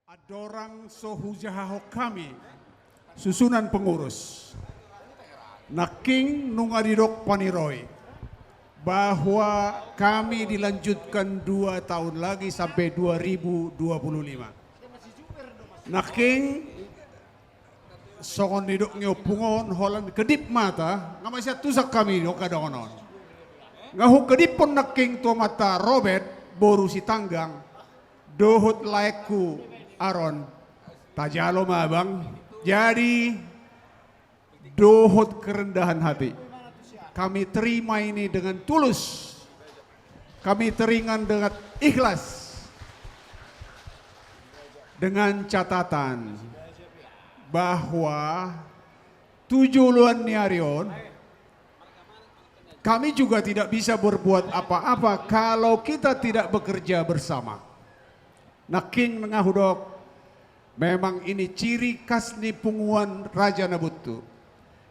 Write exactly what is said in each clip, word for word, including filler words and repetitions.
Andorang so hujahahon hami susunan pengurus, nangkin nunga didok paniroi bahwa kami dilanjutkan dua tahun lagi sampai dua ribu dua puluh lima. Nangkin songon nidok ni ompung on, holan kedip mata, nga masiantusan hami didok adong on. Nga hukediphon nangkin tu amanta Robert boru Sitanggang dohot laengku Aron. Tajalo ma, Bang. Jadi, dohot kerendahan hati, kami terima ini dengan tulus, kami terima dengan ikhlas, dengan catatan bahwa tu joloan ni ari on, kami juga tidak bisa berbuat apa-apa kalau kita tidak bekerja bersama. Nangkin nga hudok, memang ini ciri khas ni punguan Raja Nabuntu.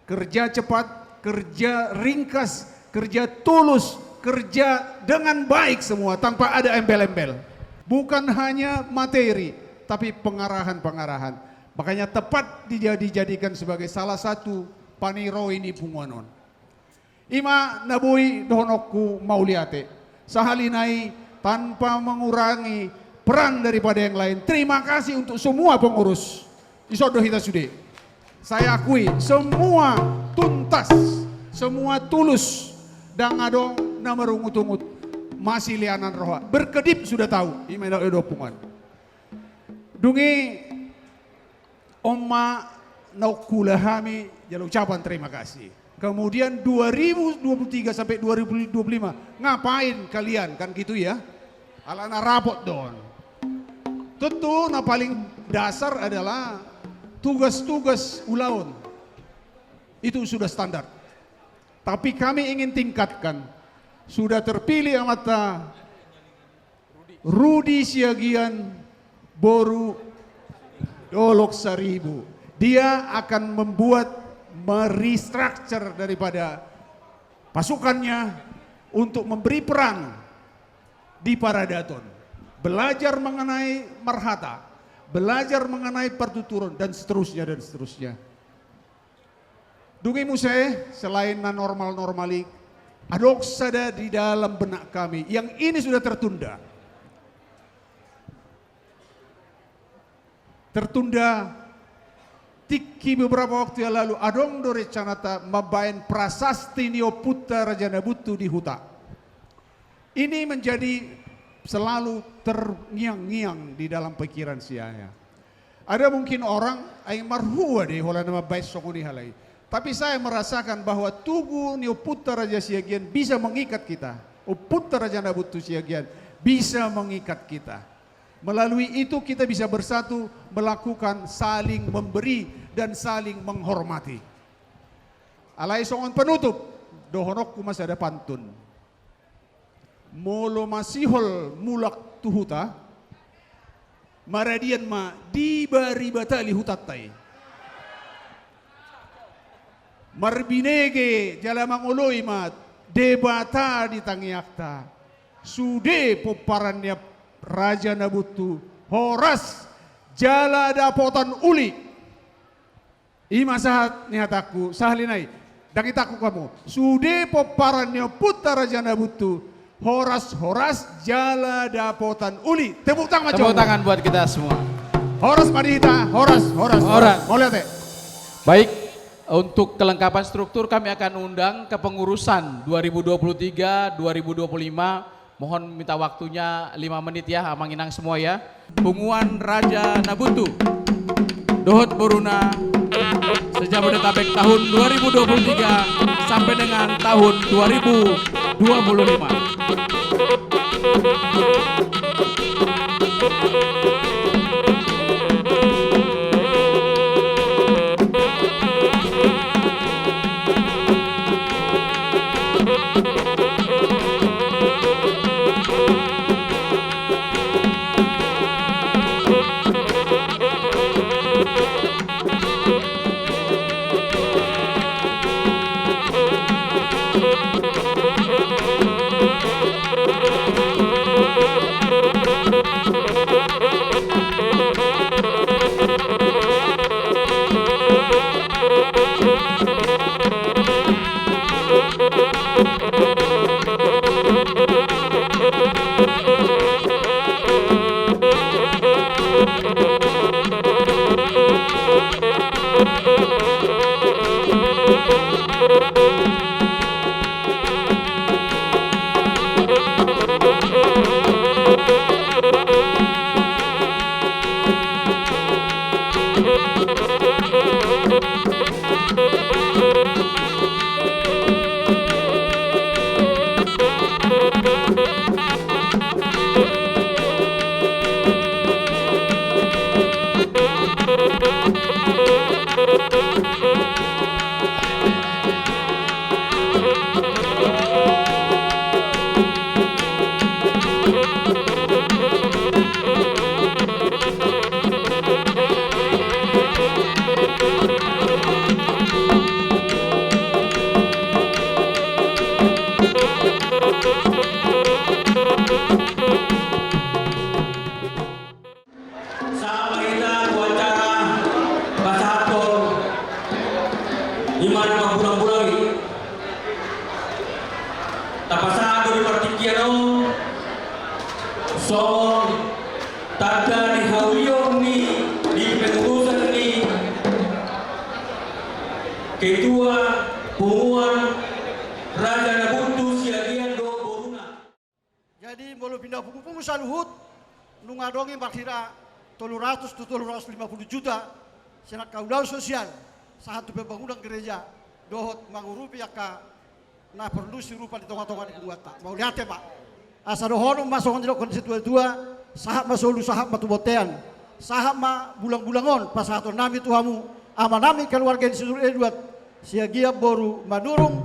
Kerja cepat, kerja ringkas, kerja tulus, kerja dengan baik semua, tanpa ada embel-embel. Bukan hanya materi, tapi pengarahan-pengarahan. Makanya tepat dia dijadikan sebagai salah satu paniroi ni punguan on. I ma na boi dohononku mauliate. Sahali nai, tanpa mengurangi peran daripada yang lain, terima kasih untuk semua pengurus. Dison do hita sude. Saya akui, semua tuntas, semua tulus, ndang adong na marungut-ungut, masih lianan roha. Berkedip sudah tahu, i ma na didok ompung on. Dung i, on ma naung huula hami jalo ucapan terima kasih. Kemudian dua ribu dua puluh tiga sampai dua ribu dua puluh lima, ngapain kalian? Kan gitu ya. Alana rapot do on. Tentu na paling dasar adalah tugas-tugas ulaon. Itu sudah standar. Tapi kami ingin tingkatkan. Sudah terpilih amanta Rudi Siagian boru Dolok Saribu. Dia akan membuat, merestructure daripada pasukannya untuk memberi peran di paradaton. Belajar mengenai marhata, belajar mengenai partuturon, dan seterusnya, dan seterusnya. Dung i muse, selain na normal-normal i, adong sada di dalam benak kami yang ini sudah tertunda. Tertunda, tingki beberapa waktu yang lalu, adong do rencanata mambaen prasasti ni ompunta Raja Nabuntu di huta. Ini menjadi selalu terngiang-ngiang di dalam pikiran saya. Ada mungkin orang, ai marhua do i holan na mambaen songon i halai. Tapi saya merasakan bahwa tugu ni ompunta Raja Siagian bisa mengikat kita. Ompunta Raja Nabuntu Siagian bisa mengikat kita. Melalui itu kita bisa bersatu melakukan saling memberi dan saling menghormati. Alai songon penutup, dohononku ma sada pantun. Molo masihol mulak tu huta, maradian ma di bariba tali hutanta i. Marbinege jala mangoloi ma Debata di tangiangta. Sude pomparan ni Raja Nabuntu, horas jala dapotan uli. I ma sahat ni hatangku, sahali nai. Ndang itangkuk hamu. Sude pomparan ni ompunta Raja Nabuntu, horas-horas jala dapotan uli. Tepuk tangan, tepuk tangan buat kita semua. Horas ma di hita, horas, horas, horas. Mauliate. Baik, untuk kelengkapan struktur kami akan undang kepengurusan dua ribu dua puluh tiga, dua ribu dua puluh lima. Mohon minta waktunya lima menit ya, amang inang semua ya. Punguan Raja Nabuntu dohot boruna se-Jabodetabek tahun dua ribu dua puluh tiga sampai dengan tahun dua ribu dua puluh lima. Songon tanda ni haulion ni di pengurusan ni ketua punguan Raja Nabuntu Siagian dohot boruna. Jadi molo pinda pungupungu saluhut, nunga adong i marhira tolu ratus tu tolu ratus lima puluh juta sian angka ulaon sosial sahat tu pembangunan gereja dohot mangurupi angka na porlu siurupan di tongatonga ni punguanta. Mauliate ma. Asa dohonon ma songon didokkon ni situatua, sahat ma solu, sahat ma tu bontean, sahat ma bulangbulang on pasahatonnami tu hamu, amanami keluarga ni Sinur Edward Siagian boru Manurung,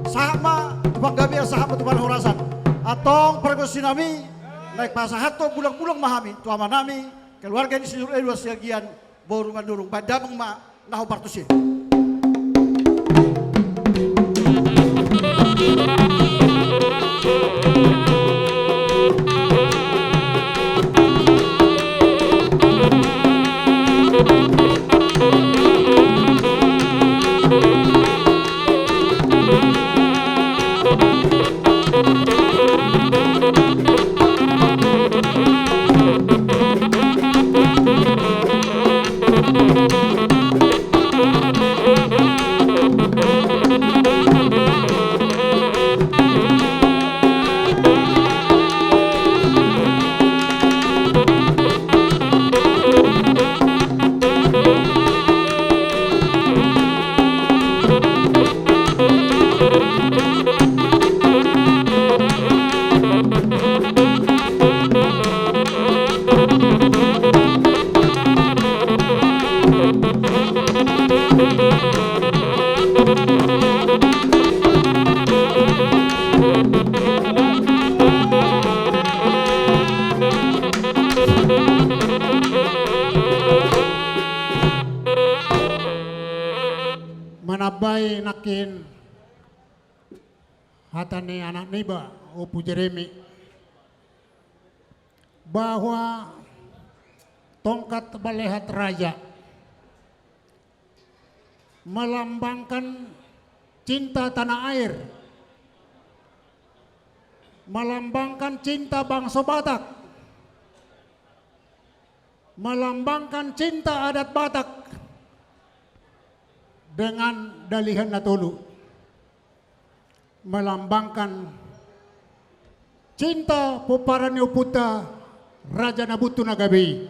sahat ma tu panggabean, sahat ma tu parhorasan. Antong pargonsinami, naeng pasahathon bulangbulang ma hami tu amanami keluarga ni Sinur Edward Siagian boru Manurung. Baen damang ma na hombar tusi. Manambai nangkin hata ni anak niba, Ompu Jeremy, bahwa tongkat balehat raja melambangkan cinta tanah air, melambangkan cinta bangsa Batak, melambangkan cinta adat Batak dengan dalihan na tolu. Melambangkan cinta pomparan ni ompunta Raja Nabuntu na gabe i.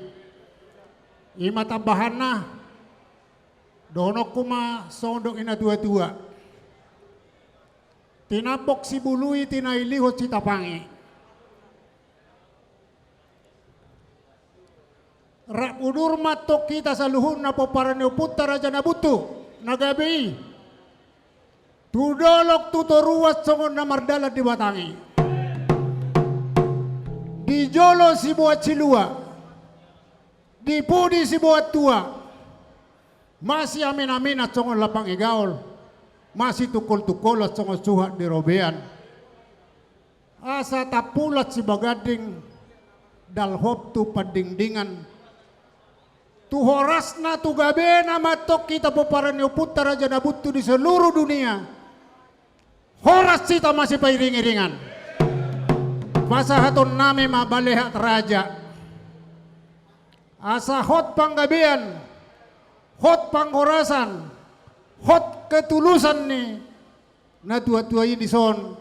I ma tambahanna, dohononku ma songon dok ni na tuatua: Tinambok sibului, tinailihon sitapangi. Rap udur ma antong hita saluhutna pomparan ni ompunta Raja Nabuntu na gabe i, tu dolok tu toruan songon na mardalan di batang i. Di jolo siboan silua, di pudi siboan tua, masiaminaminan songon lapang ni gaol, masitungkoltungkolan songon suhat di robean. Asa tampulan sibaganding, dalhop tu pandingdingan. Tu horasna, tu gabena ma antong hita pomparan ni ompunta Raja Nabuntu di seluruh dunia. Horas hita masipairingiringan. Pasahatonnami ma balehat raja. Asa hot panggabean, hot panghorasan, hot ketulusan ni na tuatua i dison.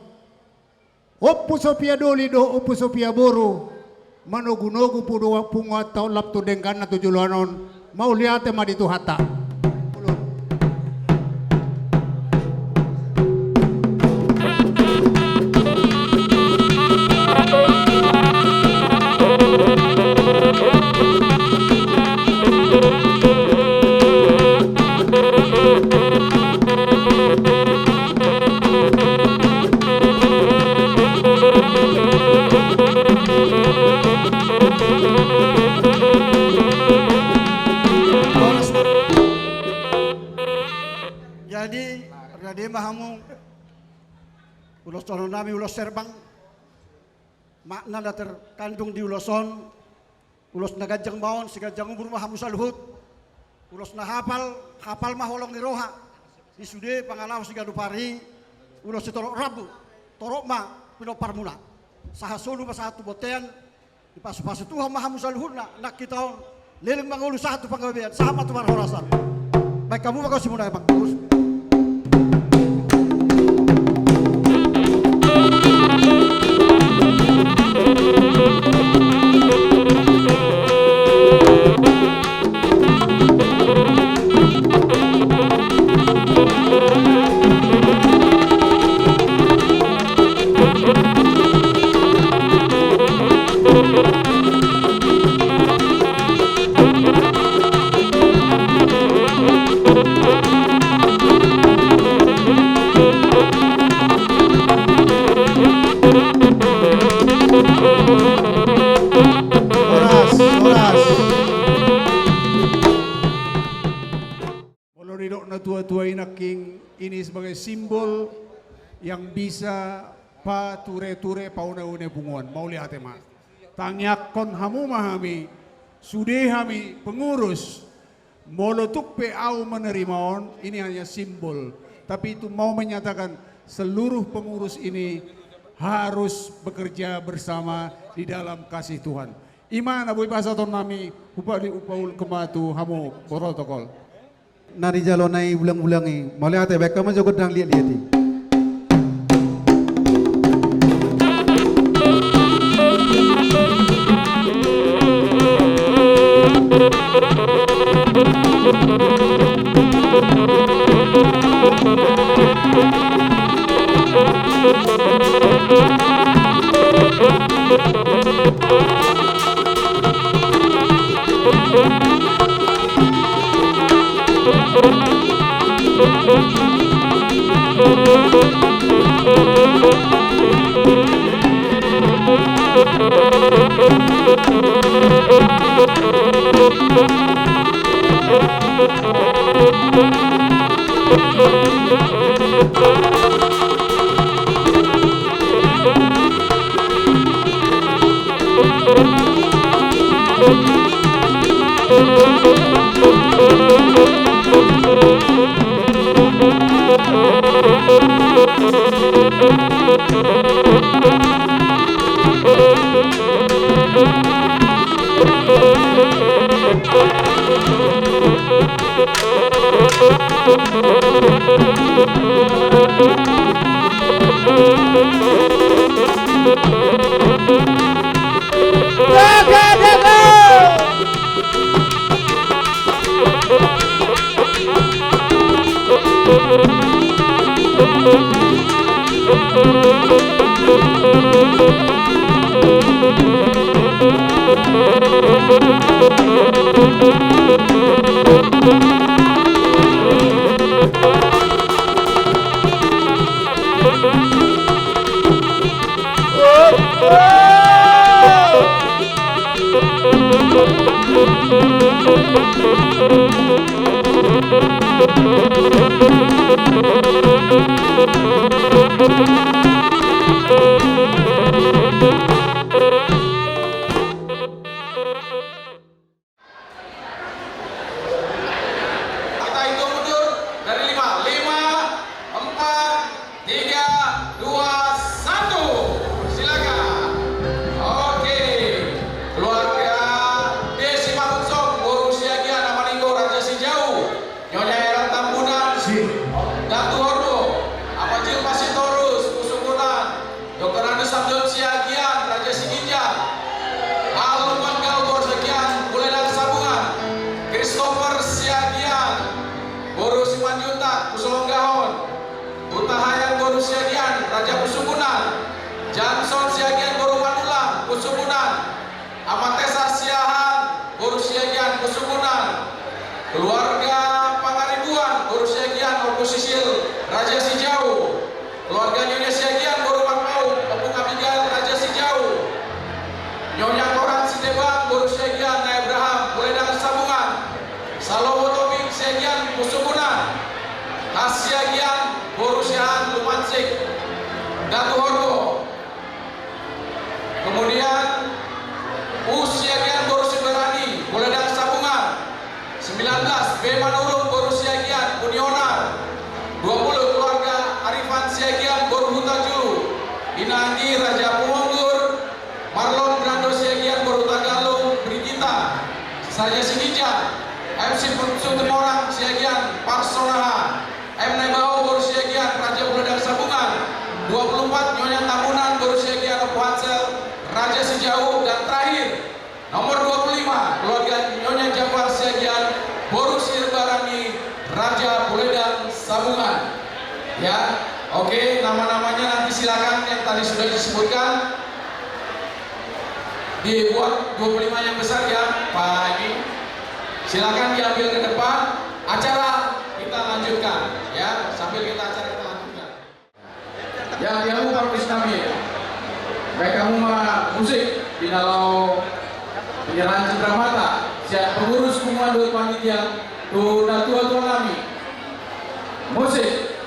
Ompu Sopia Doli dohot Ompu Sopia Boru, manogunogu punguanta on lam tu dengganna tu joloan on. Mauliate ma di Tuhanta. Jadi, rade ma hamu, ulosononnami ulos herbang, makna na terkandung di ulos on, ulos na ganjang ma on, sai ganjang umur ma hamu saluhut. Ulos na hapal, hapal ma holong ni roha. Di sude pangalaho siganup ari, ulos sitorop rambu, torop ma pinomparmuna. Sahat solu ma sahat tu bontean, Dipasupasu Tuhan ma hamu saluhutna, nang hita on leleng mangolu sahat tu panggabean, sahat ma tu parhorasan. Baen hamu ma gomos muna, Bang. Horas, horas. Molo didok natua-tua i nangkin, ini sebagai simbol yang bisa patureture, paune-une punguan. Mauliate ma. Tangiangkon hamu ma hami, sude hami pengurus. Molo tung pe au menerima on, ini hanya simbol. Tapi itu mau menyatakan seluruh pengurus ini harus bekerja bersama di dalam kasih Tuhan. I ma na boi pasahaton nami, hupa-, hupaulak ma tu hamu protokol. Na dijalo na i bulang-bulang i, mauliate, baen hamu jo gondang liat-liat i. Kita hitung mundur dari lima. Lima, empat, tiga, dua, satu. Silakan. Oke. Keluarga Desi Mangkunsong, boru Siagian, Ama Ninggo, Raja Sijau. Nyonya Erang Tambunan, Datu Horbo. Ama Jilma Sitorus, Pusukunan. Doktor Andus Samson Siagian, Raja Siginjang. Alumanggal boru Siagian, Buleleng Sabungan. Christopher Siagian, boru Simanjuntak, Pusolonggahon. Hutahaean boru Siagian, Raja Pusukunan. Janson Siagian, boru Manullang, Pusukunan. Ama Tesa Siahaan, boru Siagian, Pusukunan. Keluarga Pangaribuan, boru Siagian, Ompu Sisil, Raja Sijau. Keluarga Nyonya Siagian, boru Mangpaung, Ompu Abigail, Raja Sijau. Nyonya Koran Sitebang, boru Siagian, Nai Abraham, Buleleng Sabungan. Salomo Tobing Siagian, Pusukunan. Has Siagian, boru Siahaan, Lumansik. Datu Horbo. Kemudian, Uus Siagian, boru Sibarani, Buleleng Sabungan. Sembilan belas, B Manurung, boru Siagian, Unionar. Dua puluh, keluarga Arifan Siagian, boru Hutajulu. Inanggi Raja Pumonggur, Marlon Brando Siagian, boru Raja Siginjang, M C Situmorang Siagian Parsonaha, M Naibaho boru Siagian Raja Puledang Sabungan, dua puluh empat Nyonya Tambunan boru Siagian Ompu Hansel Raja Sijau, dan terakhir nomor dua puluh lima keluarga Nyonya Jabar Siagian boru Sirbarangi Raja Puledang Sabungan. Ya, oke, nama-namanya nanti silakan yang tadi sudah disebutkan. Dibuat dua puluh lima yang besar ya, Pak ini. Silakan diambil ke depan. Acara kita lanjutkan ya, sambil kita acara kita lanjutkan. Ya, di hamu parmusik nami. Baen hamu ma musik di na laho penyerahan cendramata sian pengurus punguan dohot panitia tu natua-tua nami. Musik.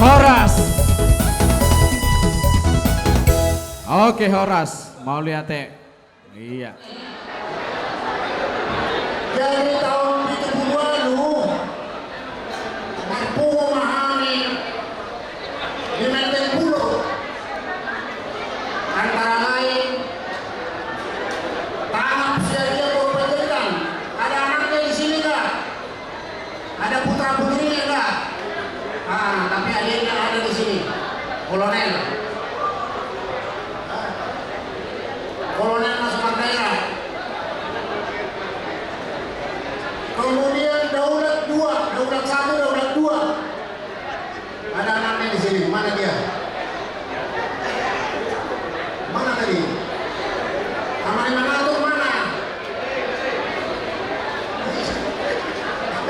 Horas. Oke, horas. Mauliate. Iya. Jadi taon pitu pulu ualu, marpungu ma hami di Menteng Pulo. Antara lain, Tangap Siagian boru Panjaitan, ada anaknya di sini nggak? Ada putra putrinya enggak? Ah, tapi adiknya ada di sini. Kolonel. Kolonel masuk Mardaerah. Kemudian Daulat dua, Daulat satu, Daulat dua. Ada anaknya di sini, mana dia? Mana tadi? Amang Iman Atung mana?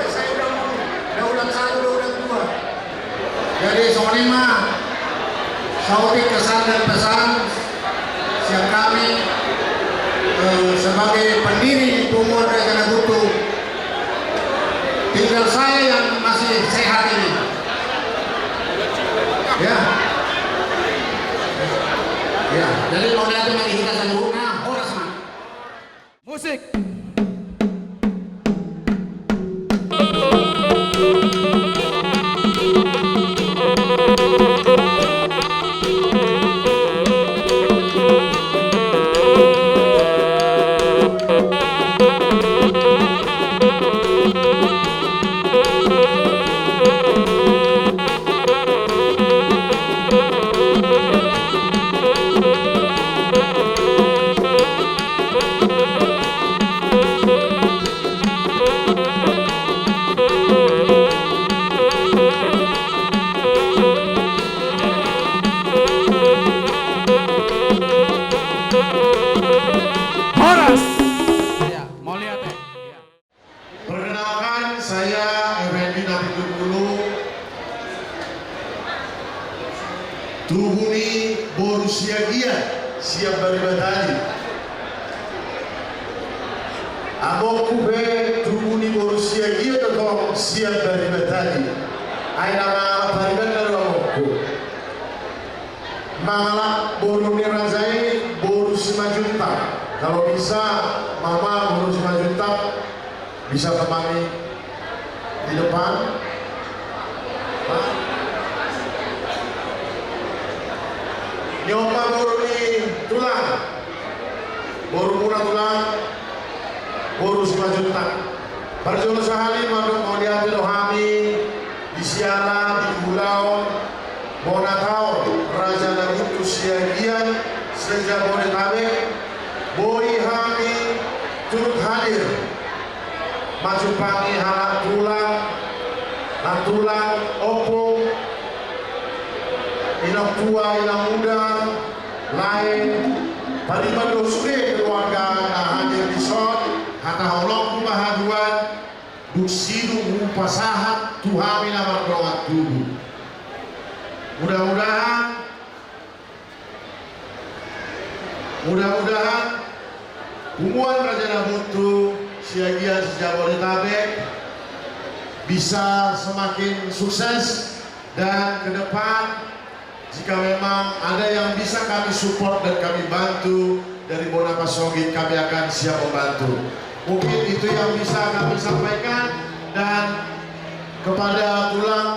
Saya udah mau Daulat satu, Daulat dua. Jadi songon i ma saotik kesan dan pesan sian kami, eh, sebagai pendiri di Punguan Raja Nagutu. Tinggal saya yang masih sehat ini. Ya. Ya, jadi mauliate ma di hita saluhutna, horas ma. Musik. Horas. Ya, mauliate. Perkenalkan, saya Effendi Nabi Gumulu, tubu ni boru Siagian, sian Baribatali. Amongku pe tubu ni boru Siagian do tong, sian Baribatali. Ai nama Baribatali do amongku. Mangalap boru ni raja i, boru Simanjuntak. Kalau bisa, mama boru Simanjuntak. Bisa kemari di depan. Ni on ma boru ni tulang. Boru muna tulang. Boru Simanjuntak. Parjolo sahali mandok mauliate do hami di siala di ulaon bona taon Raja Nagutu Siagian se-Jabodetabek, boi hami turut hadir manjumpangi halak tulang, nantulang, ompung, inang tua, inang muda, lae, pariban dohot sude keluarga na hadir dison, hata holongku ma haduan, dung sidung hupasahat tu hami na mardongan tubu. Mudah-mudahan, mudah-mudahan punguan Raja Nabuntu Siagian se-Jabodetabek bisa semakin sukses, dan ke depan, jika memang ada yang bisa kami support dan kami bantu dari Bona Pasogit, kami akan siap membantu. Mungkin itu yang bisa kami sampaikan, dan kepada tulang,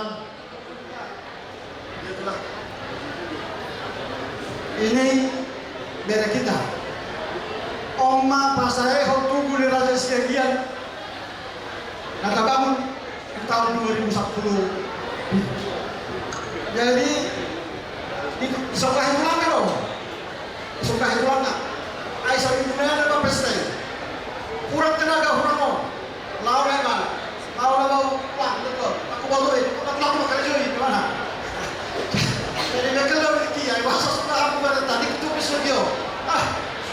ini bere hita. On ma pasaehon tugu ni Raja Siagian na tabangun di tahun dua ribu sepuluh. Jadi, di, disongkahi tulangna do. Disongkahi tulangna. Ai sabitu na ada pesta i. Hurang tenaga, hurang on. Laho na i ma. Laho na bahu, wah, betul. Aku bahu, eh, aku laku bakal joi, gimana? Jadi, mereka udah berhenti ya, masa sudah aku berhenti, tadi ketuk di studio. Ah,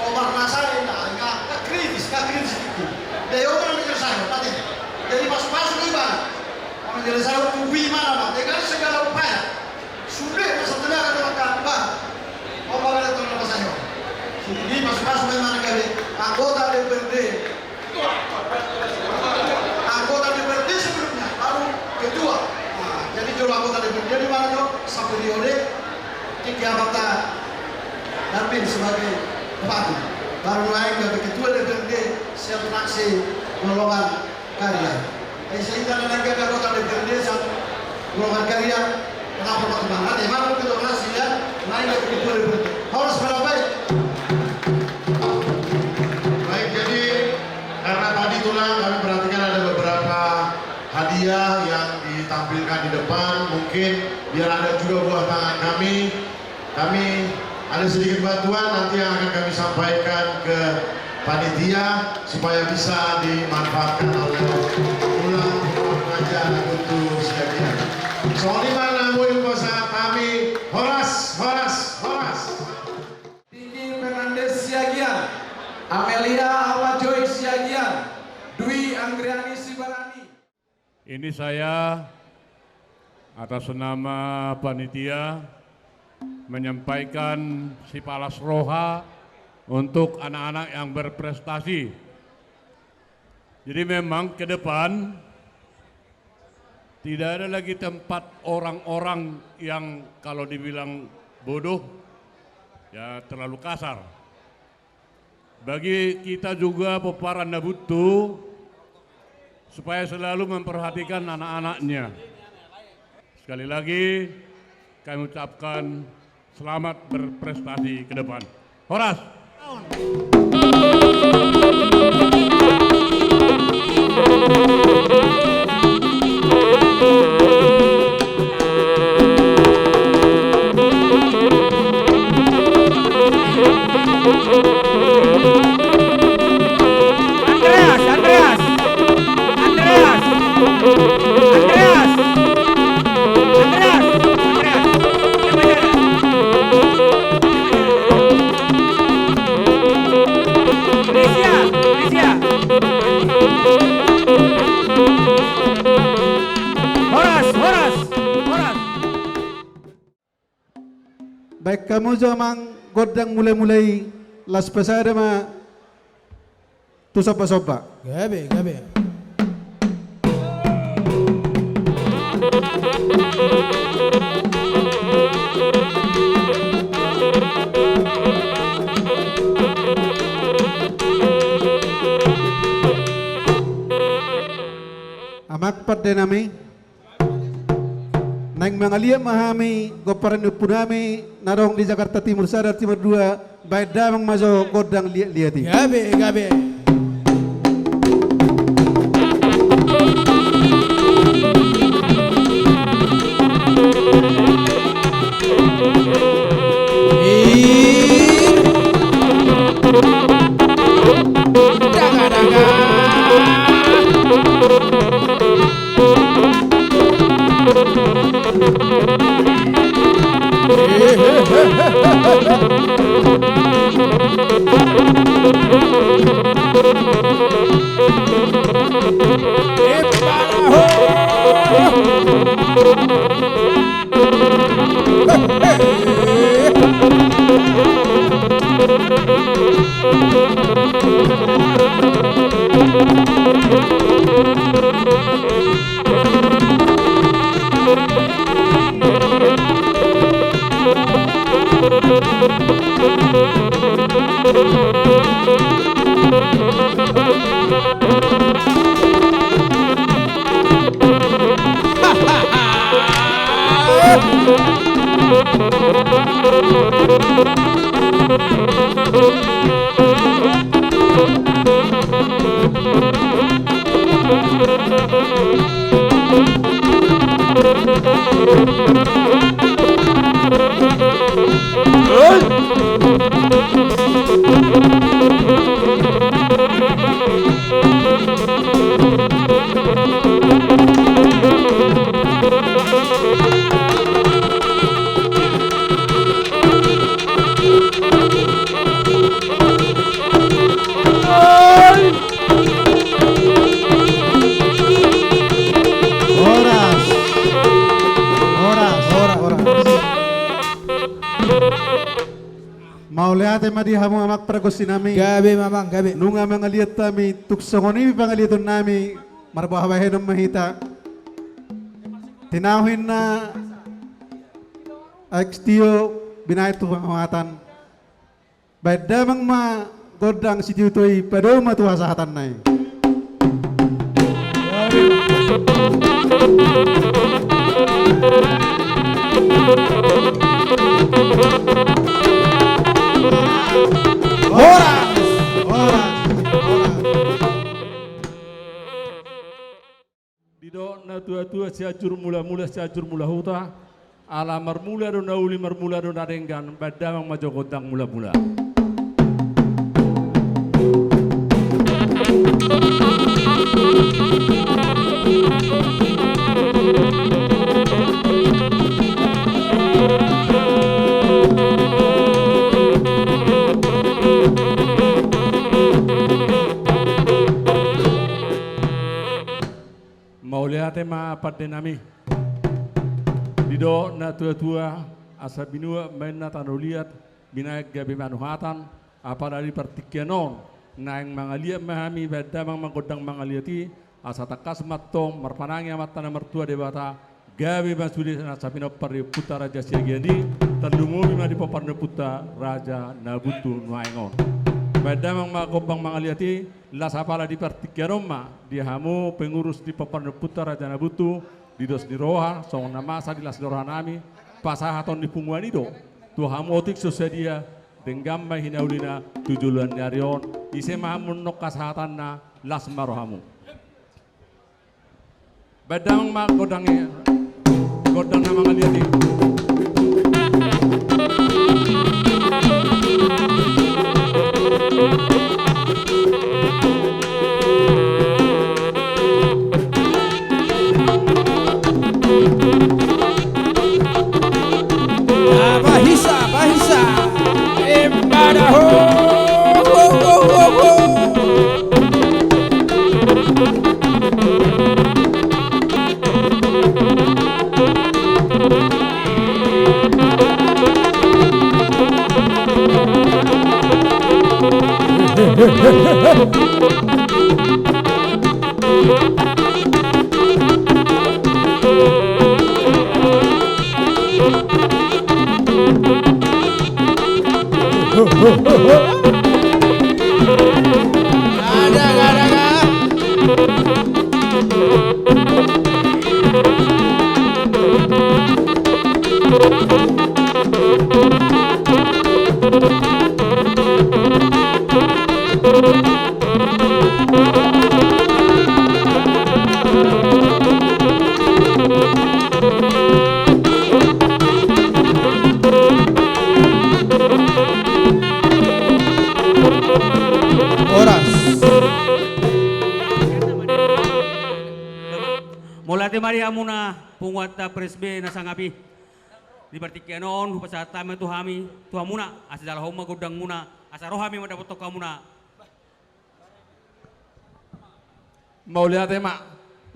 Omar Nasai, nah, nggak, nggak kritis, nggak kritis itu. Dia orang yang menyelesaikan, tadi. Jadi, masuk-masuk di mana? Orang menyelesaikan, tunggu di mana, Pak? Dengan segala upaya. Sude ma satenaga dohot hami, bah. Omar Nasai, tolong, Pak, saya. Jadi, masuk-masuk di mana kali? Anggota D P R D. Anggota D P R D sebelumnya, baru ketua. Nah, jadi jolo anggota D P R D di mana, jo? Saperiode, tiga mata Darmin sebagai bupati. Baru naeng gabe ketua D P R D sian fraksi Golongan Karya. Eh, sehingga naeng gabe anggota D P R D sian Golongan Karya, lapor ma tu Bang Ade, mana kita berhasil ya, naeng gabe ketua D P R D. Horas, Bang Ade. Baik, jadi karena tadi tulang kami perhatikan ada beberapa hadiah yang ditampilkan di depan, mungkin biar ada juga buah tangan kami. Kami ada sedikit bantuan nanti yang akan kami sampaikan ke panitia supaya bisa dimanfaatkan oleh tulang, tulang Raja Nabuntu Siagian. Songon i ma na boi pasahat hami, horas, horas, horas. Vicky Fernandes Siagian, Amelia Alma Joy Siagian, Dwi Anggriani Sibarani. Ini saya atas nama panitia menyampaikan sipalas roha untuk anak-anak yang berprestasi. Jadi memang ke depan tidak ada lagi tempat orang-orang yang kalau dibilang bodoh, ya terlalu kasar. Bagi kita juga pomparan Nabuntu, supaya selalu memperhatikan anak-anaknya. Sekali lagi, kami ucapkan selamat berprestasi ke depan. Horas! Andreas, Andreas, Andreas, Andreas, Andreas, Andreas. Horas, horas, horas. Baen hamu jo amang gondang mula-mula i, laos pasada ma tu somba-somba. Gabe, gabe. Amang pande nami. Naeng mangaliat ma hami, pomparan ni ompu nami na adong di Jakarta Timur sada, Timur dua, baen damang ma jo gondang liat-liat i. Gabe, gabe. Horas. Horas. Horas, horas. Mauliate ma di hamu amang pargonsi nami. Gabe ma amang, gabe. Nunga mangaliat hami, tung songon i pangaliaton nami, marboha bahenon ma hita. Tinahu inna aek tio binahen tu panguhatan. Baen damang ma gondang sitiotio i, padomu ma tu hasahatanna i. Horas! Horas! Horas! Didok na tuatua, Sianjur Mulamula, Sianjur Mulahuta, ala marmula do na uli, marmula do na denggan, baen damang ma jo gondang mulamula. Mauliate ma pande nami. Didok na tuatua, asa binuat ma inna tano liat, binahen gabe panuhatan, apala di partingkian on naeng mangaliat ma hami, baen damang ma gondang mangaliat i, asa tangkas ma antong marpanangi Amanta na martua Debata, gabe ma sude nasa pinompar ni ompunta Raja Siagian i, tarlumobi ma di pomparan ni ompunta Raja Nabuntu nuaeng on. Baen damang ma gondang mangaliat i, las apala di partingkian on ma, di hamu pengurus di pomparan ni ompunta Raja Nabuntu, di dos ni roha, songon na masa di las ni roha nami, pasahaton ni punguan i do tu hamu otik so sadia, denggan ma hinaulina tu joloan ni ari on, ise ma hamu nongka sahatanna, las ma rohamu. Baen damang ma gondang i, gondang na mangaliat i. Bahisa, bahisa. Embada ho, ho, ho, ho, ho. Horas. Mauliate ma di hamuna punguanta Pres B na sangap i. Di partingkian on hupasahat hami tu hami, tu hamuna, asa jalo hamu ma gondangmuna, asa ro hami mandapothon hamuna. Mauliate ma,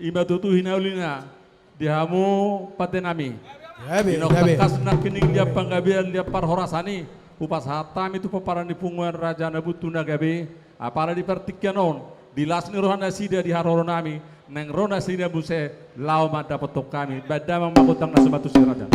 i ma tutu hinaulina di hamu pande nami. Gabe, gabe. Di naung tangkas nangkining liat panggabean, liat parhorasan i, hupasahat hami tu pomparan ni punguan Raja Nabuntu na gabe, apala di partingkian on, di las ni roha nasida di haroro nami, naeng ro nasida muse laho mandapothon hami, baen damang ma gondang na suman tusi raja.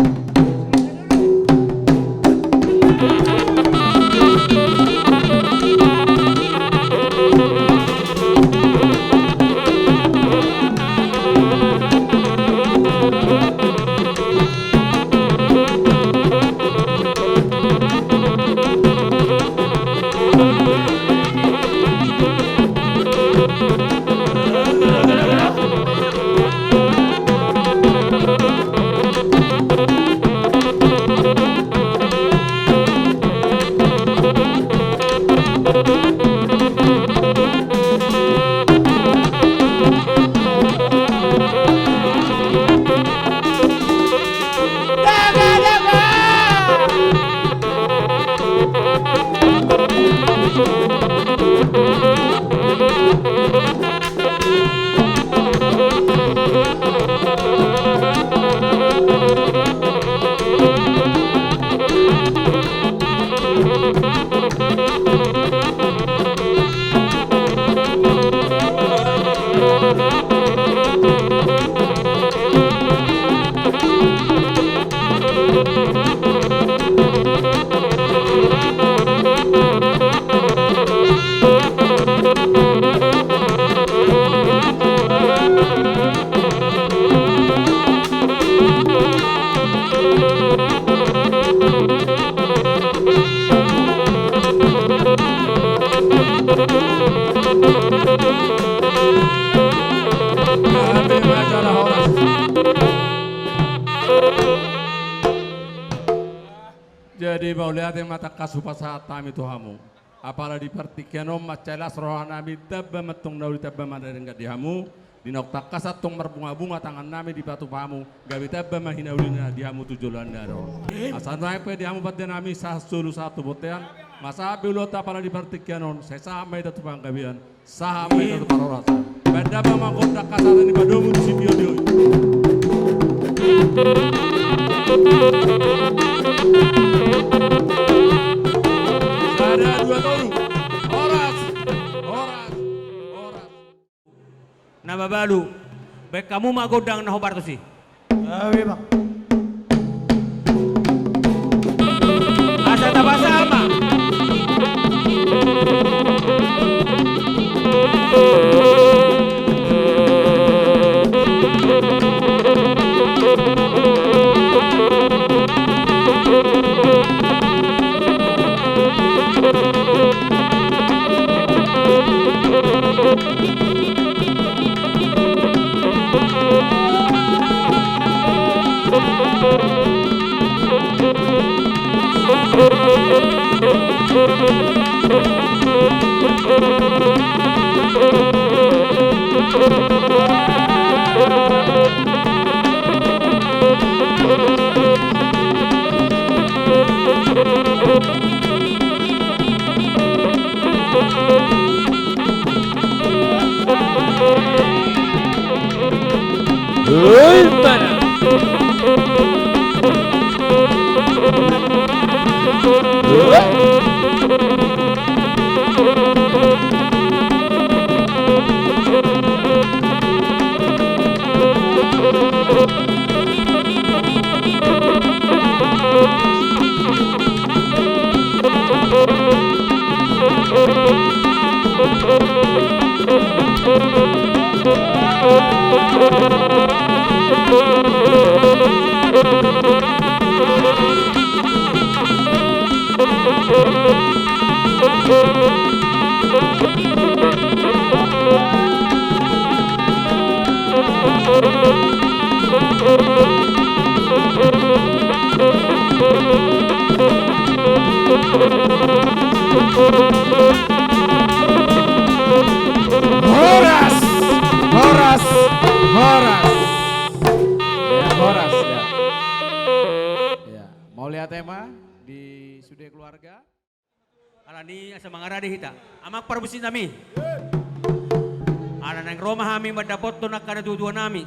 Jadi mauliate ma tangkas hupasahat hami tu hamu. Apala di partingkian on mansai las rohanami, tamba ma antong na uli, tamba ma na denggan di hamu. Di naung tangkas antong marbungabunga tangannami dipatupa hamu, gabe tamba ma hinaulina di hamu tu joloan ni ari on. Asa nuaeng pe di hamu pandenami sahat solu sahat tu bontean, ma sahat be ulaonta apala di partingkian on, sai sahat ma hita tu panggabean, sahat ma hita tu parhorasan. Baen damang ma gondang hasahatan i, padomu tu sitiotio i. Sada, dua, tolu. Horas, horas, horas. Na mabalu, baen hamu ma gondang na hombar tusi. Gabe ma. Asa tapasahat ma. Horas, horas, horas. Ya, horas, ya. Ya, mauliate ma di sude keluarga. Alani asa mangarade hita, amang parmusiknami. Ala naeng ro ma hami mandapothon angka natuatuanami,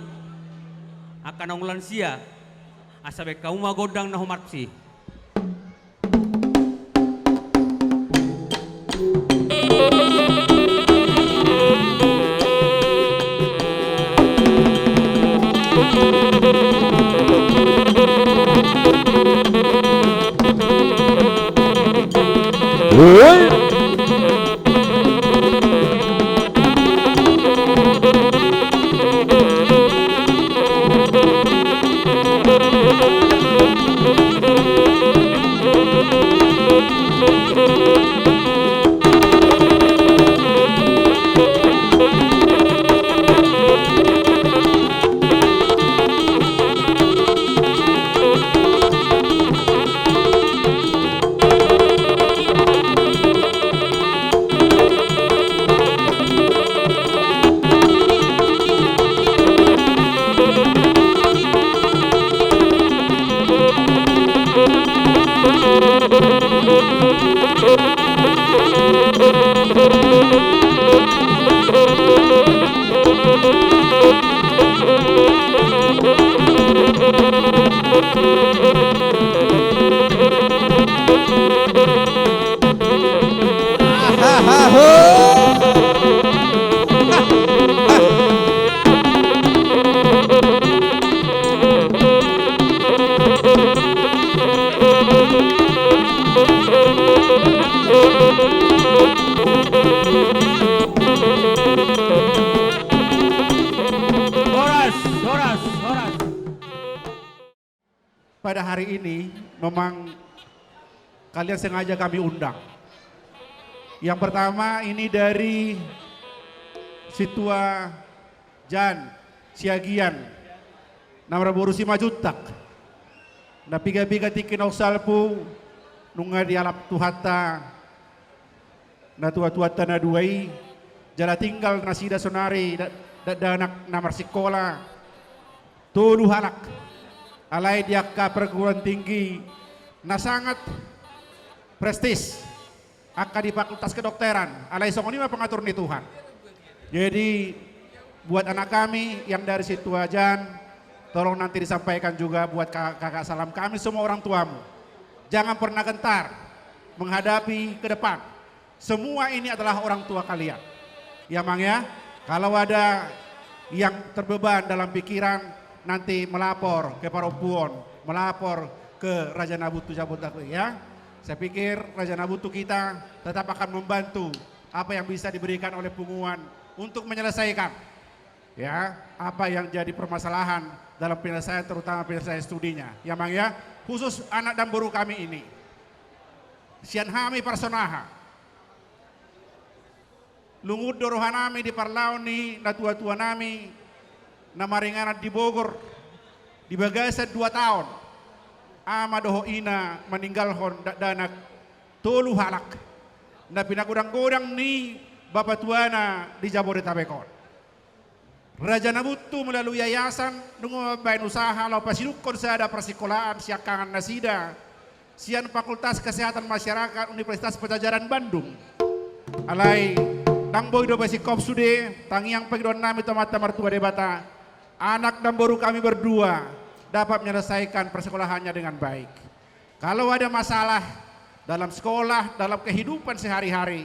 angka naung lansia, asa baen hamu ma gondang na hombar tusi. Horas, horas, horas. Pada hari ini memang kalian sengaja kami undang. Yang pertama ini dari Situa Jan Siagian, na marboru Simanjuntak. Na piga-piga tingki naung salpu, nunga dialap Tuhanta natuatuanta na dua i, jala tinggal nasida sonari da-, dakdanak na marsikola tolu halak. Alai di angka perguruan tinggi na sangat prestis, angka di Fakultas Kedokteran, alai songon i ma pangatur ni Tuhan. Jadi, buat anak kami yang dari Situajan, tolong nanti disampaikan juga buat ka-, kakak salam kami semua orang tuamu. Jangan pernah gentar menghadapi ke depan. Semua ini adalah orang tua kalian. Ya, Mang, ya. Kalau ada yang terbeban dalam pikiran, nanti melapor ke parompuan, melapor ke Raja Nabuntu Jabodetabek, ya. Saya pikir Raja Nabuntu kita tetap akan membantu apa yang bisa diberikan oleh punguan untuk menyelesaikan, ya, apa yang jadi permasalahan dalam penyelesaian, terutama penyelesaian studinya. Ya, Mang, ya. Khusus anak dan boru kami ini. Sian hami parsonaha. Lungun do rohanami di parlaon ni natuatuanami na maringanan di Bogor, di bagasan dua taon, ama dohot ina maninggalhon dakdanak tolu halak, na pinagodang-godang ni bapatuana di Jabodetabek on. Raja Nabuntu melalui yayasan nunga mambaen usaha laho pasidungkon sada parsikolaan siangkangan nasida sian Fakultas Kesehatan Masyarakat Universitas Pajajaran Bandung. Alai, ndang boi dope singkop sude, tangiang pangidoannami tu Amanta Martua Debata, anak dan boru kami berdua dapat menyelesaikan persekolahannya dengan baik. Kalau ada masalah dalam sekolah, dalam kehidupan sehari-hari,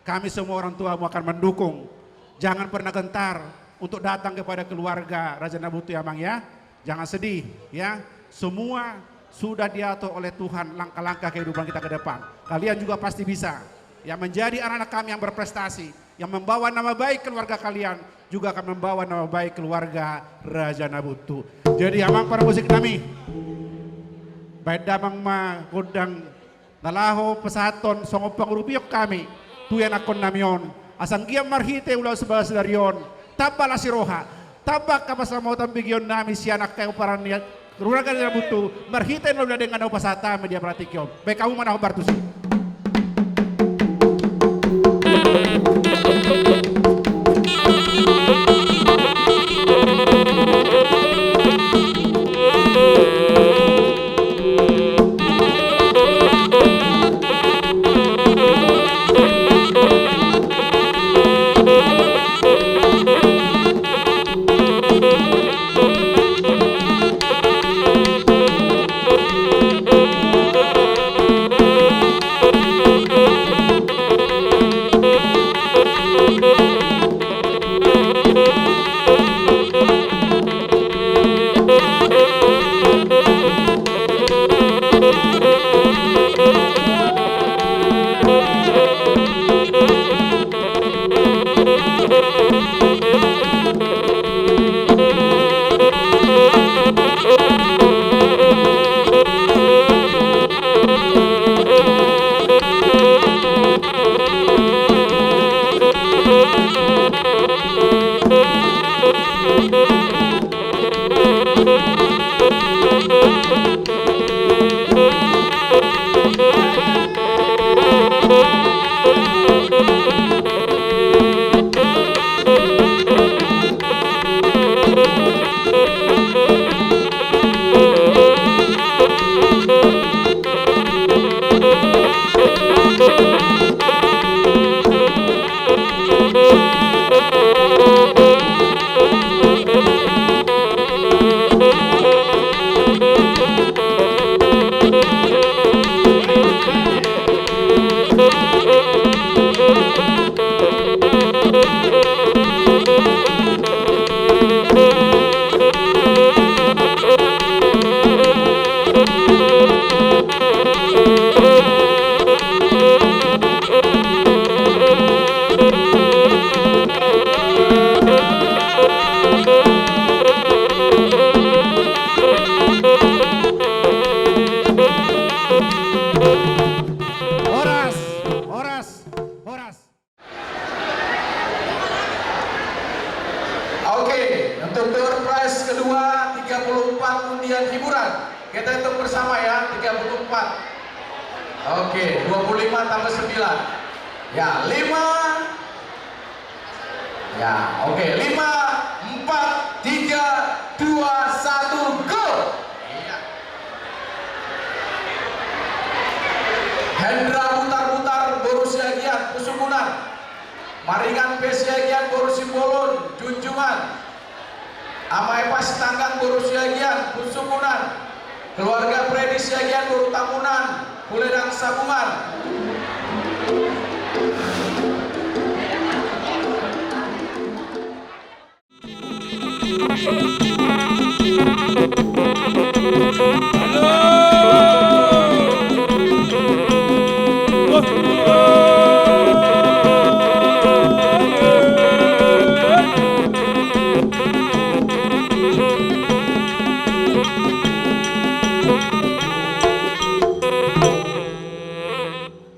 kami semua orang tuamu akan mendukung. Jangan pernah gentar untuk datang kepada keluarga Raja Nabuntu, ya, Mang, ya. Jangan sedih, ya. Semua sudah diatur oleh Tuhan langkah-langkah kehidupan kita ke depan. Kalian juga pasti bisa. Ya, menjadi anak-anak kami yang berprestasi, yang membawa nama baik keluarga kalian, juga akan membawa nama baik keluarga Raja Nabuntu. Jadi, amang parmusik nami, baen damang ma gondang na laho pasahathon songon pangurupion hami tu ianakkon nami on. Asa anggiat marhite ulaon sibagas sadari on, tamba las ni roha, tamba angka pansamotan begeon nami sian angka pomparan ni keluarga Nabuntu, marhite na uli na denggan na hupasahat hami di apala tingki on. Baen hamu ma na hombar tusi. Horas, horas, horas. Oke, untuk door prize kedua, tiga puluh empat undian hiburan. Kita hitung bersama ya, tiga puluh empat. Oke, dua puluh lima tambah sembilan. Ya, lima. Ya, oke, lima, empat, tiga, dua, satu, go. Iya. Hendra Butar-Butar, boru Siagian, Pusuk Unan. Maringan P Siagian, boru Simbolon, Junjungan. Ama Epa Sitanggang, boru Siagian, Pusuk Unan. Keluarga Freddy Siagian, boru Tambunan, Puledang Sabungan.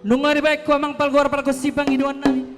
Nunga dibaen ho amang pargonsi pangidoan nami.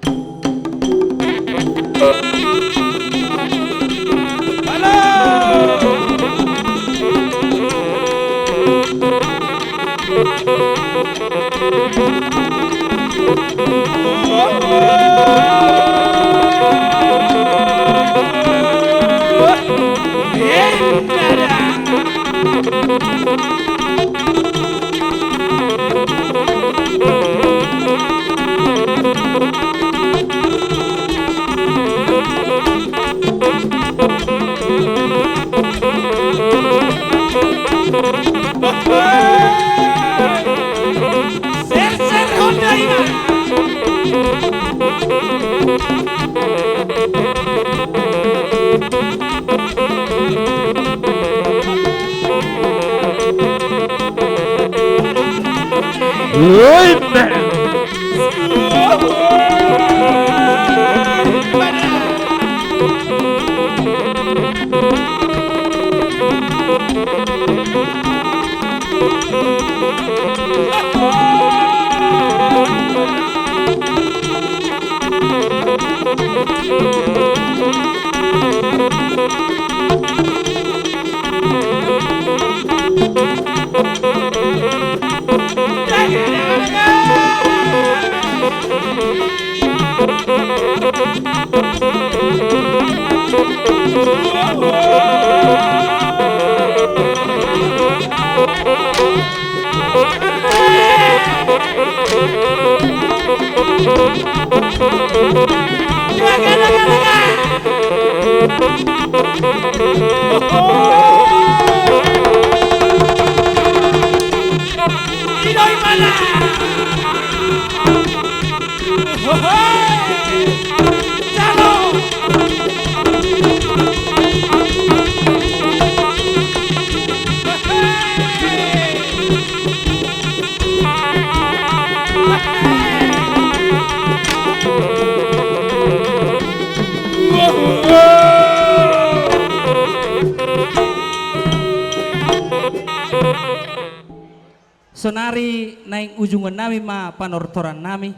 Sonari naeng ujungon nami ma panortoran nami.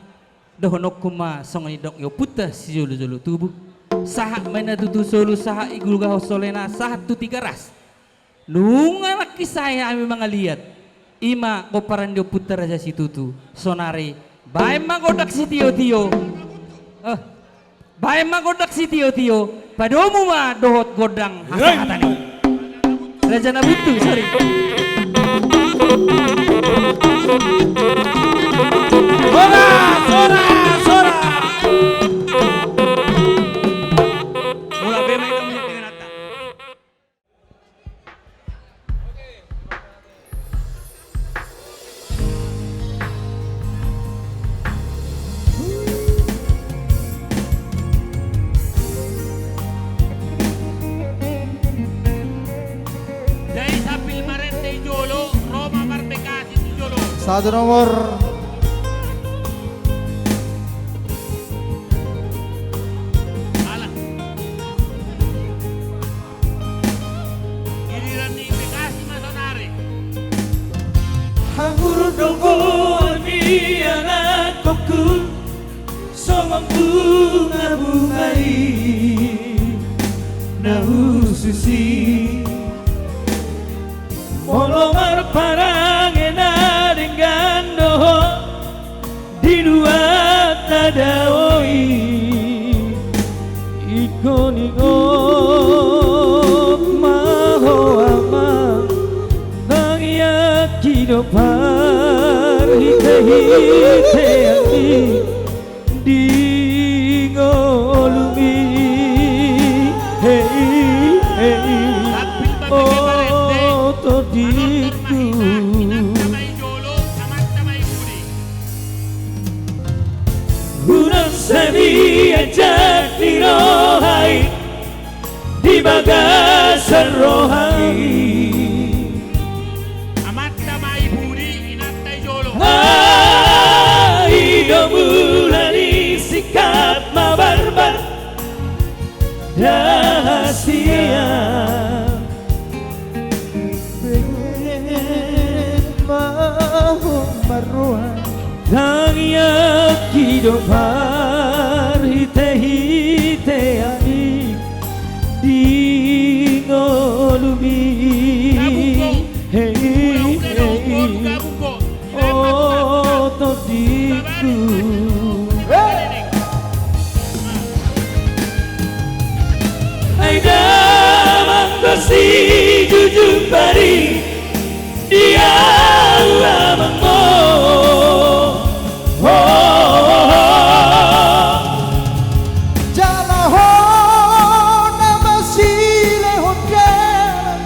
Dohononku ma songon nidok ni ompunta sijolojolo tubu. Sahat ma inna tutu solu, sahat i gulgahon solena, sahat tu Tigaras. Nunga nangkin sae hami mangaliat. I ma pomparan ni ompunta Raja Situtu. Sonari baen ma gondang sitiotio. Eh, baen ma gondang sitiotio. Padomu ma dohot gondang hasahatan i. Raja na buntu, sorry. Horas, horas, horas. Mulak be ma inna musik dengan ata. Dai sambil marende i jolo, ro ma marbekasi tu jolo. Satu nomor. Alah. Giliran ni Bekasi ma sonari. Hanggur do goar ni anakhonku, songon bunga-bunga i na hushus i. Molo marparange na denggan do ho, bagasan rohami. Amanta ma i pudi, inanta i jolo. Ai do mula ni singkat mabarbar rahasia. Tangiangki do parhitehitean i di ngolumi. Hei, hei, hei. O tondingku. Ai damang do sijujung padi di ahu amangmu. Jala ho na masilehon dalan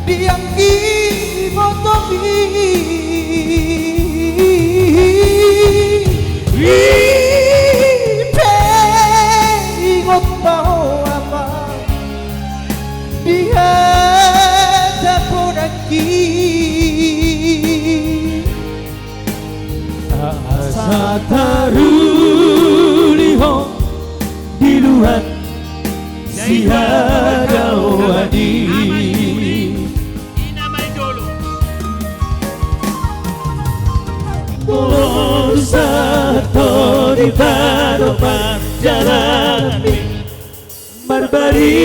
di anggi ibotomi. Ipe ingot ma ho amang di hata ponanki. Asa taruli ho di luat sihadaoan i. Molo sahat ho di tano parjalananmi, marbarita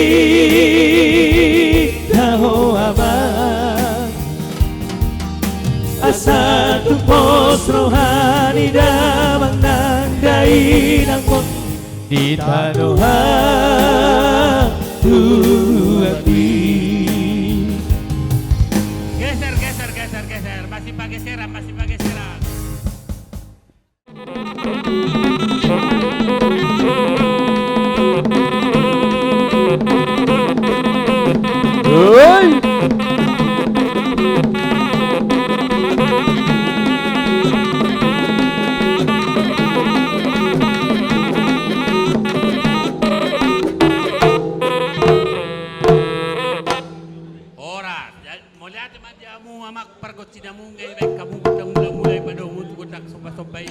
ho amang. Asa tung pos roha ni damang nang dainangmon di tano hatubuan i. Geser, geser, geser, geser. Masih pageseran, masih pageseran. Hei! Horas, mauliate ma di hamu amang pargonsi na muna i, baen hamu gondang mula-mula i, padomu tu gondang somba-somba i.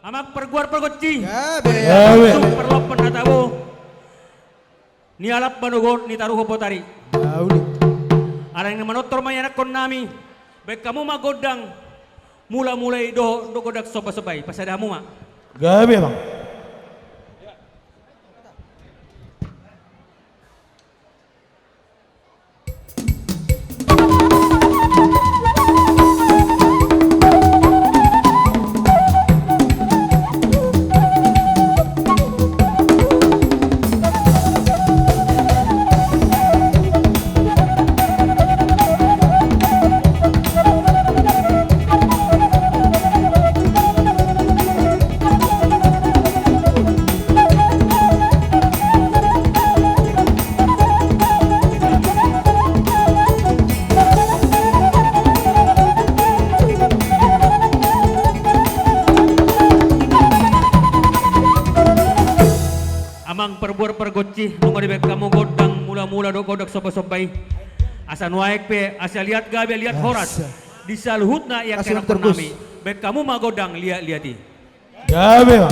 Amang parguar pargonsi. Gabe. Gabe. Langsung parlompan na tabo. Nialap manogot ni taruhon botari. Gabe. Alai na manortor ma ianakhonnami. Baen hamu ma gondang mula-mula i dohot gondang somba-somba i. Pasada hamu ma. Gabe, Amang. Amang parguar pargonsi, nunga dibaen hamu gondang mula-mula dohot gondang somba-somba i. Asa nuaeng pe, asa liat gabe, liat horas. Asa. Di saluhutna ianakhonnami. Baen hamu ma gondang liat-liat i. Gabe ma.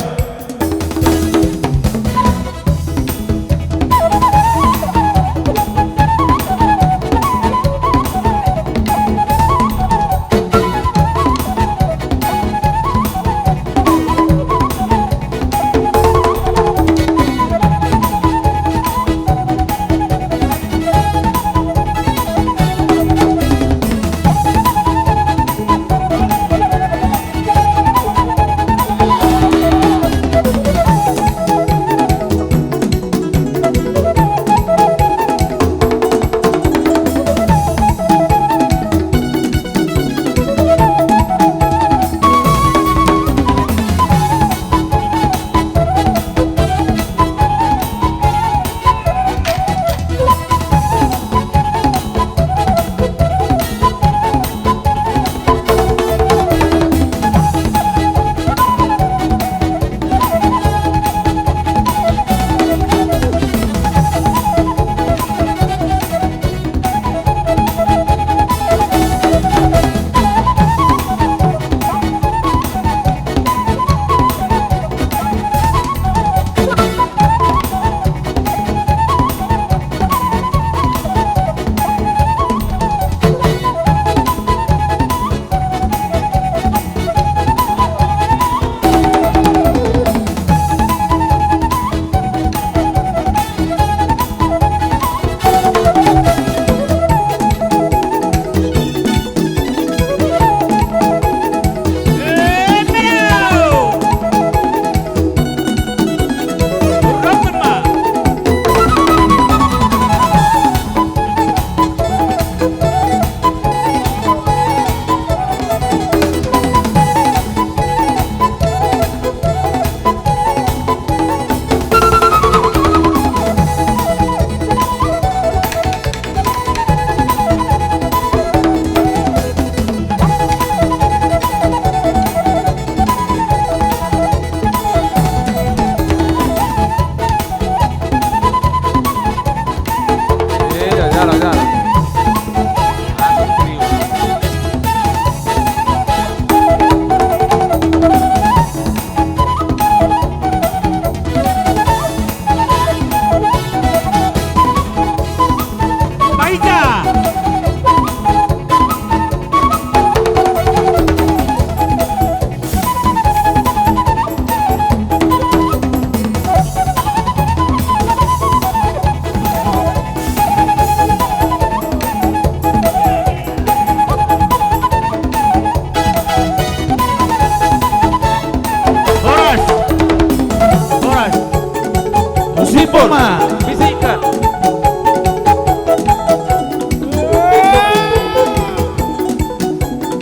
Bisikkan.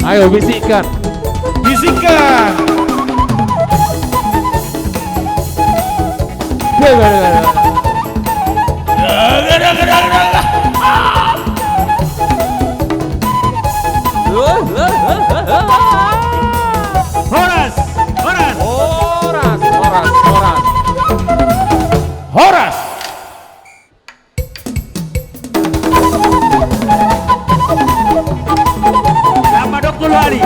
Ayo, bisikkan. Bisikkan. Horas, horas. Horas, horas, horas. Horas. Nama dokter hari.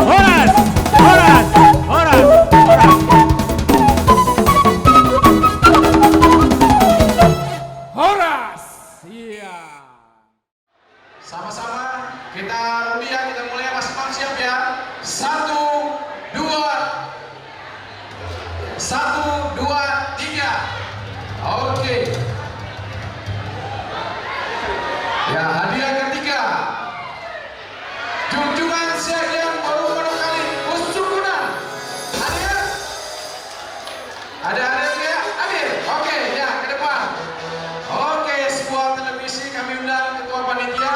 Horas, horas, horas, horas. Horas. Iya. Sama-sama kita undi ya, kita mulai, Mas Imam siap ya. Satu, dua, satu, dua, tiga. Oke. Ya, hadiah ketiga. Junjungan Siagian Boru Manokwari, Us Cukunan. Hadir? Ada, ada yang tidak hadir? Oke, ya, ke depan. Oke, sebuah televisi kami undang ketua panitia.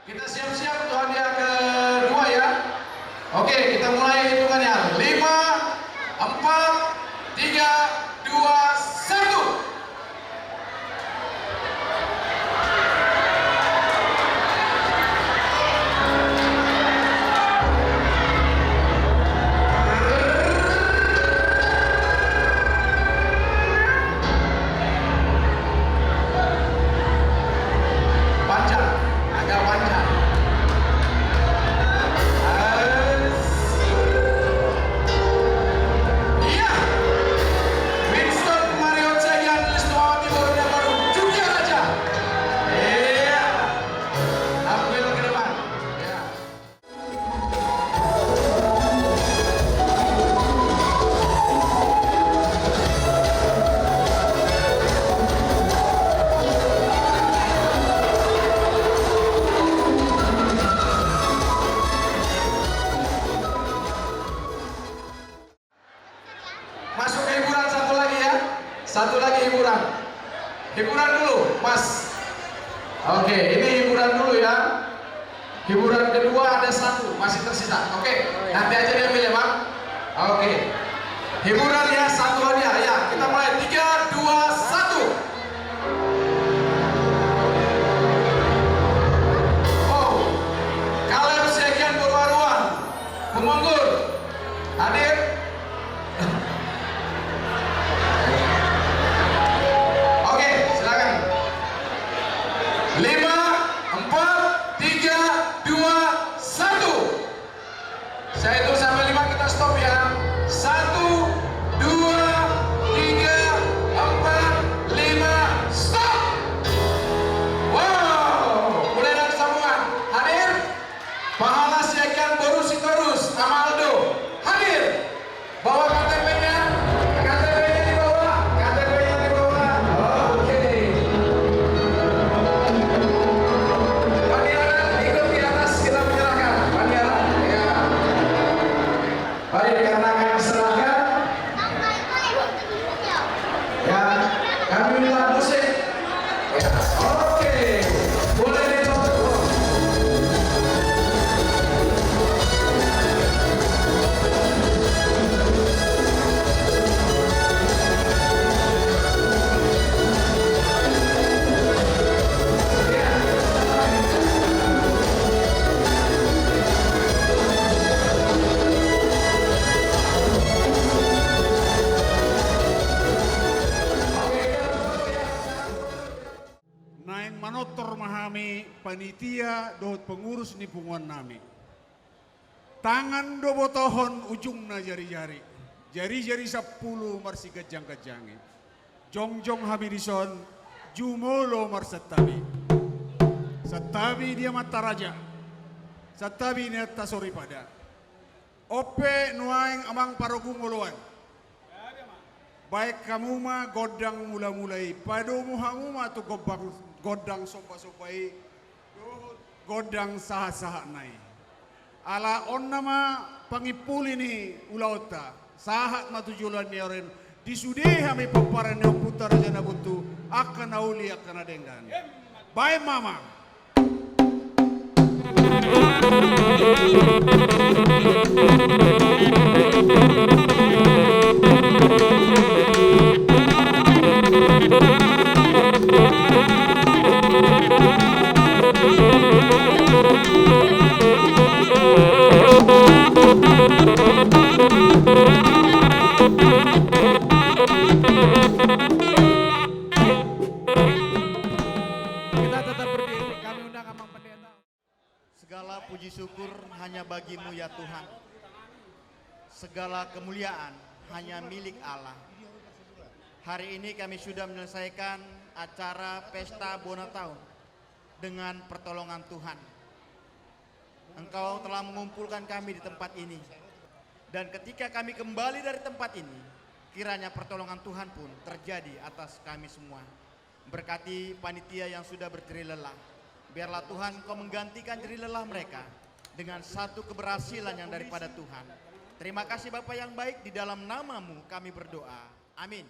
Kita siap-siap untuk hadiah kedua ya. Oke, kita mulai hitungannya. Lima, empat, tiga, dua, satu. Panjang, agak panjang. Iya. Winston Mario Cahyan, Lisnowati Borneo Baru, Jogja Raja. Iya. Tampil ke depan. Ya. Masuk ke hiburan satu lagi ya. Satu lagi hiburan. Hiburan dulu, Mas. Oke, ini hiburan dulu ya. Hiburan kedua ada satu, masih tersisa. Oke, nanti aja diambil ya, Bang. Oke. Hiburan ya, satu hadiah ya. Kita mulai, tiga, dua, satu. Oh, Kaleb Siagian Boru Aruan. Penganggur. Hadir? Oke, silakan. Lima, empat, tiga, dua, satu. Saya hitung sampai lima, kita stop ya. Satu, dua, tiga, empat, lima, stop. Wow, mulai dari sambungan. Hadir? Pahala Siagian Boru Sitorus, Ama Aldo, hadir. Bawa K T P-nya, K T P-nya dibawa, K T P-nya dibawa. Oke. Pandiaran ikut di atas, kita menyerahkan. Pandiaran, ya. Baik, karena akan diserahkan, ya, kami minta musik. Ya, oke. Boleh ditonton. Naeng manortor ma hami panitia dohot pengurus ni punguan nami. Tangan do botohon ujungna jari-jari. Jari-jari sampulu marsiganjang-ganjangi. Jongjong hami dison, jumolo marsantabi. Santabi di amanta raja. Santabi di inanta soripada. On pe nuaeng amang parungguan oloan. Baen hamu ma gondang mula-mula i, padomu hamu ma tu gombang, gondang somba-somba i, dohot gondang sahat-sahatna i. Ala on nama pangimpuli ni ulaonta, sahat ma tu joloan ni ari on, di sude hami pomparan ni ompunta Raja na Bontu, angka na uli, angka na denggan. Baen ma, amang. Kita tetap berdiri, kami undang Amang Pendeta. Segala puji syukur hanya bagi-Mu, ya Tuhan. Segala kemuliaan hanya milik Allah. Hari ini kami sudah menyelesaikan acara pesta bona taon dengan pertolongan Tuhan. Engkau telah mengumpulkan kami di tempat ini. Dan ketika kami kembali dari tempat ini, kiranya pertolongan Tuhan pun terjadi atas kami semua. Berkati panitia yang sudah berjerih lelah. Biarlah Tuhan Engkau menggantikan jerih lelah mereka dengan satu keberhasilan yang daripada Tuhan. Terima kasih Bapa yang baik, di dalam nama-Mu kami berdoa. Amin.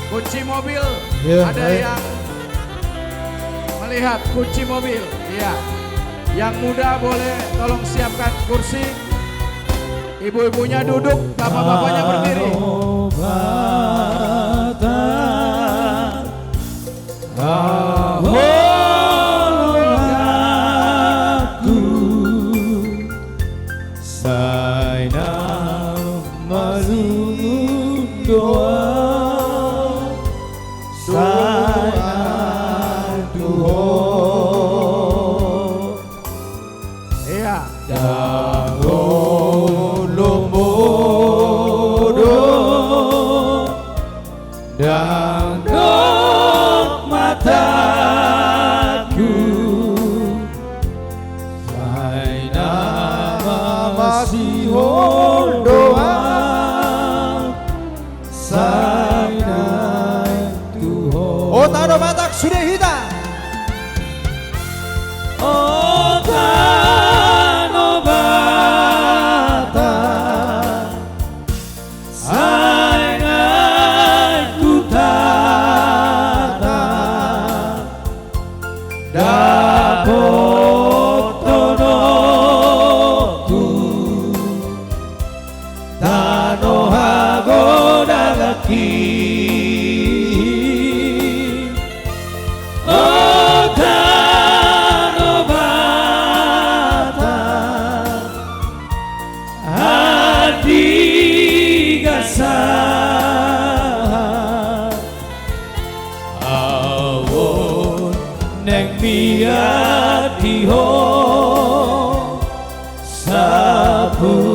Kunci mobil, ya, ada baik. Yang melihat kunci mobil, iya. Yang muda boleh tolong siapkan kursi. Ibu-ibunya duduk, bapak-bapaknya berdiri. Tanobatan. Haholonganku sai na malungun do ahu, sai na tu Ho. Iya. Ndang olo modom, ndang dok matangku, sai na masihol do ahu, sai na tu Ho. O Tano Batak, sude hita. O Tano Batak, sai nai tu tata, dapothon ho tu tano hagodangki. O Tano Batak, andigan sahat, ahu on naeng mian di ho sapulungki.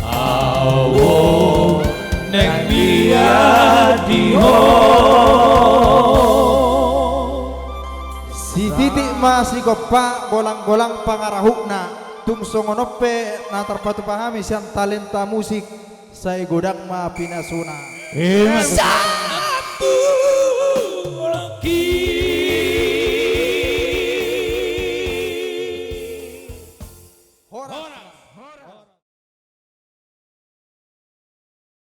Ahu on naeng mian di ho. Sititik ma sigompa, golang-golang pangarahutna, tung songon on pe na tarpatupa hami sian talenta musik. Sai godang ma pinasuna. Ima. Sapu.